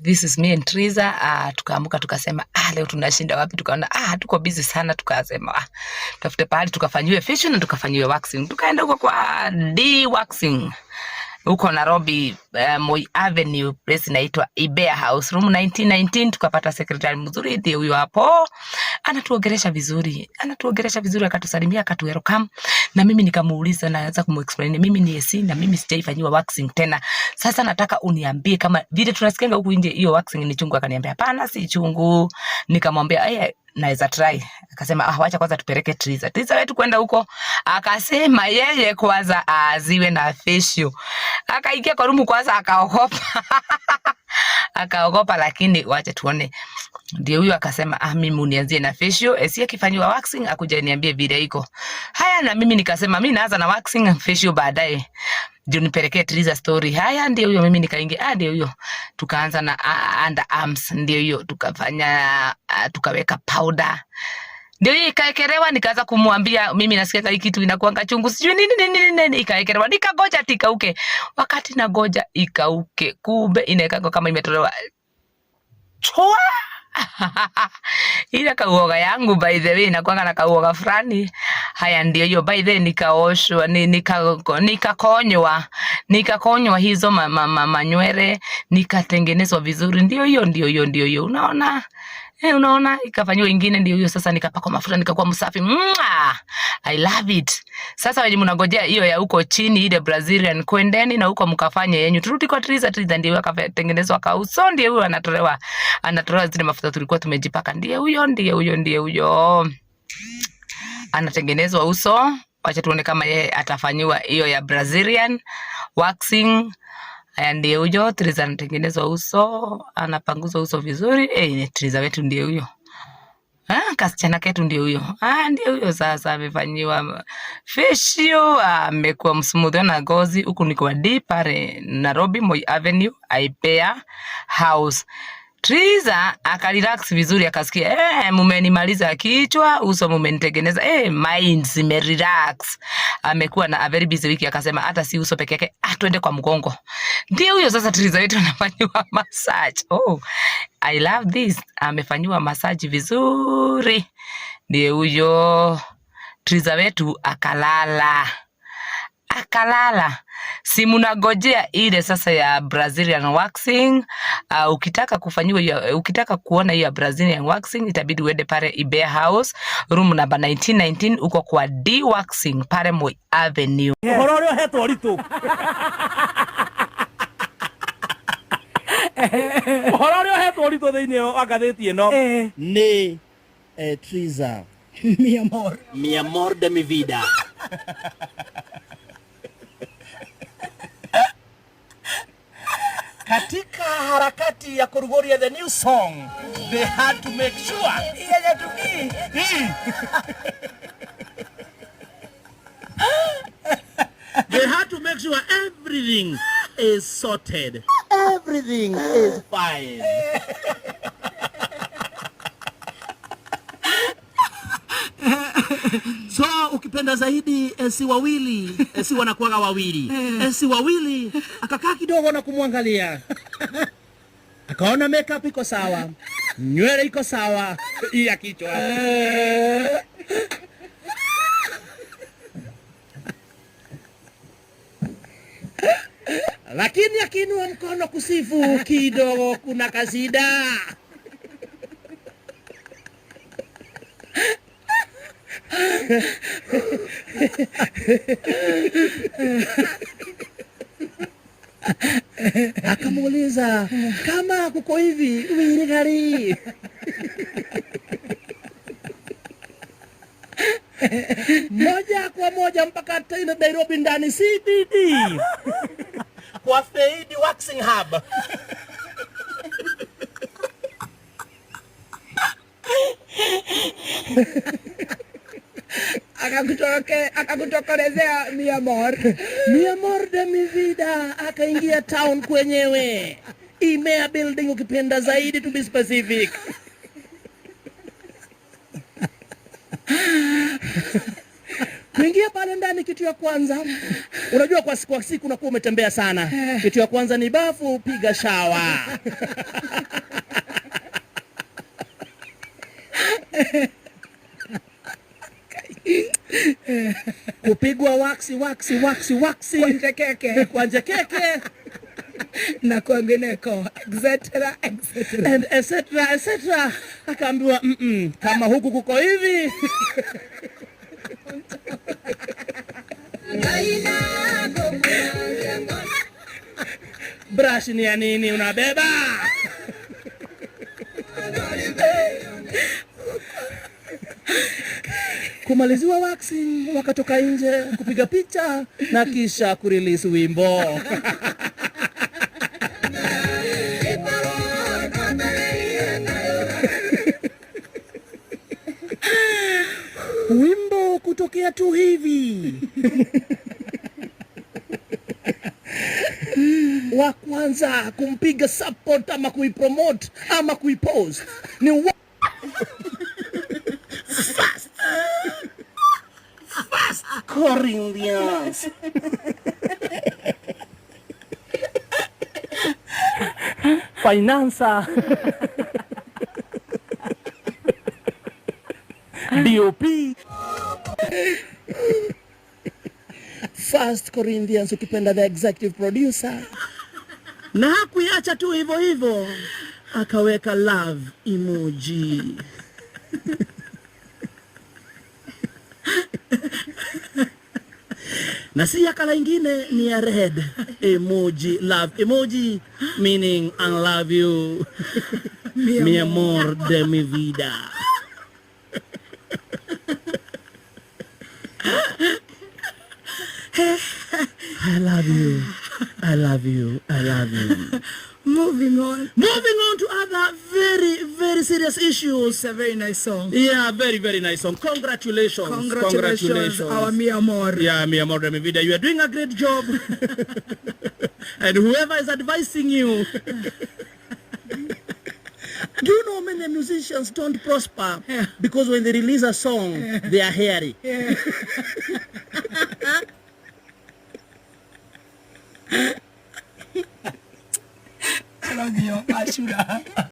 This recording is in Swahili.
This is me and Triza. Tukaamuka tukasema, ah, leo tunashinda wapi? Tukaona, ah, tuko busy sana, tukasema, ah, tafute pahali tukafanyiwe facial na tukafanyiwe waxing. Tukaenda huko kwa D Waxing huko Nairobi, Moi Avenue, place inaitwa Ibea House, room 1919. Tukapata secretary mzuri, ndiye huyo hapo, anatuongelesha vizuri, anatuongelesha vizuri, akatusalimia, akatu welcome, na mimi nikamuuliza, naanza kumuexplain mimi ni AC na mimi sijaifanyiwa waxing tena, sasa nataka uniambie kama vile tunasikianga huku nje hiyo waxing ni chungu. Akaniambia hapana, si chungu. Nikamwambia, eh, naweza try. Akasema, ah, wacha kwanza tupeleke Triza. Triza wetu kwenda huko, akasema yeye kwanza aaziwe na facial. Akaingia kwa room kwanza akaogopa. Akaogopa, lakini wacha tuone. Ndio huyo akasema, ah, mimi unianzie na facial, esi akifanyiwa waxing akuja niambie vile iko. Haya, na mimi nikasema mimi naanza na waxing, facial baadaye. Ndio nipelekee Triza story. Haya, ndio huyo mimi nikaingia, ah, ndio huyo. Tukaanza na underarms, ndio hiyo tukafanya, tukaweka powder. Ndio hiyo ikaekelewa, nikaanza kumwambia mimi nasikia hii kitu inakuanga chungu, sijui nini nini nini nini, ikaekelewa, nikagoja ati ikauke. Wakati nagoja ikauke, kumbe inaekangwa kama imetolewa chwa. Ile kauoga yangu, by the way, inakuanga na kauoga fulani. Haya, ndio hiyo, by the way, nikaoshwa, nikakonywa, nikakonywa hizo manywele, nikatengenezwa vizuri. Ndio hiyo, ndio hiyo, ndio hiyo, unaona? Eh, unaona, ikafanywa ingine, ndio hiyo sasa, nikapakwa mafuta, nikakuwa msafi. Mwah! I love it. Sasa wenye mnangojea hiyo ya huko chini, ile Brazilian, kwendeni na huko mkafanye yenyu. Turudi kwa Triza. Triza ndio akatengenezwa kauso, ndio huyo anatolewa zile mafuta tulikuwa tumejipaka. Ndiye huyo, ndiye huyo, ndiye huyo anatengenezwa uso. Wacha tuone kama yeye atafanyiwa hiyo ya Brazilian waxing. Haya, ndiye huyo Triza anatengenezwa uso, anapanguzwa uso vizuri. Eh, Triza wetu ndiye huyo. Ah, kasichana ketu ndio huyo. Ah, ndiye huyo sasa amefanyiwa facial, amekuwa msmooth na ngozi. Huku ni kwa D pale Nairobi Moi Avenue, Ipea House. Triza akarelax vizuri, akasikia, eh, mumenimaliza kichwa, uso mumenitengeneza, eh, mind zimerelax. Amekuwa na a very busy week, akasema hata si uso peke yake, ah, twende kwa mgongo. Ndio huyo sasa Triza wetu anafanyiwa massage. Oh, I love this. Amefanyiwa massage vizuri. Ndiye huyo Triza wetu akalala. Akalala. Si mnagojea ile sasa ya Brazilian waxing. Ukitaka kufanyiwa hiyo, ukitaka kuona hiyo ya Brazilian waxing itabidi uende pale Ibea House room number 1919 uko kwa D Waxing pale Moi Avenue. Ũhoro ũrĩa ũhetwo ũritũ, ũhoro ũrĩa ũhetwo ũritũ thĩinĩ wa ngathĩti ĩno nĩ Triza. Mi amor. Mi amor de mi vida. Katika harakati ya kurugoria the new song, they had to make sure Yenye tuki. They had to make sure everything is sorted. Everything is fine. So ukipenda zaidi, si wawili, si wanakuwaga wawili. Si wawili, akakaa kidogo na kumwangalia. Akaona makeup iko sawa, nywele iko sawa, hii ya kichwa. Lakini akiinua mkono kusifu kidogo kuna kasida. Akamuuliza kama kuko hivi wirigari. Moja kwa moja mpaka tena Nairobi ndani CBD kwa Feidi Waxing Hub. Akakutokelezea mi amor. Mi amor de mi vida. Akaingia town kwenyewe. Imea building ukipenda zaidi, to be specific. Kuingia pale ndani, kitu ya kwanza, unajua kwa siku unakuwa umetembea sana. Kitu ya kwanza ni bafu, piga shower. Kupigwa waxi, waxi, waxi, waxi. Kwa Njekeke. Kwa Njekeke. Na kwengineko, etc, etc. And etc, etc. Akaambiwa, kama huku kuko hivi. Brush ni ya nini unabeba? Kumaliziwa waxing, wakatoka nje kupiga picha na kisha kurelease wimbo. Wimbo kutokea tu hivi. Wa kwanza kumpiga support ama kuipromote ama kuipost ni Fast. Fast Corinthians. Finanza. DOP. First Corinthians, ukipenda the executive producer. Na hakuiacha tu hivyo hivyo, akaweka love emoji. Na si ya kala ingine, ni ya red emoji, love emoji, meaning I love you, mi amor de mi vida. I love you, I love you, I love you. Moving on. Moving on to other very, very serious issues. It's a very nice song. Yeah, very, very nice song. Congratulations. Congratulations, Congratulations. Our mi amor. Yeah, mi amor de mi vida. You are doing a great job. And whoever is advising you. Do you know many musicians don't prosper? Yeah. Because when they release a song, they are hairy. Yeah.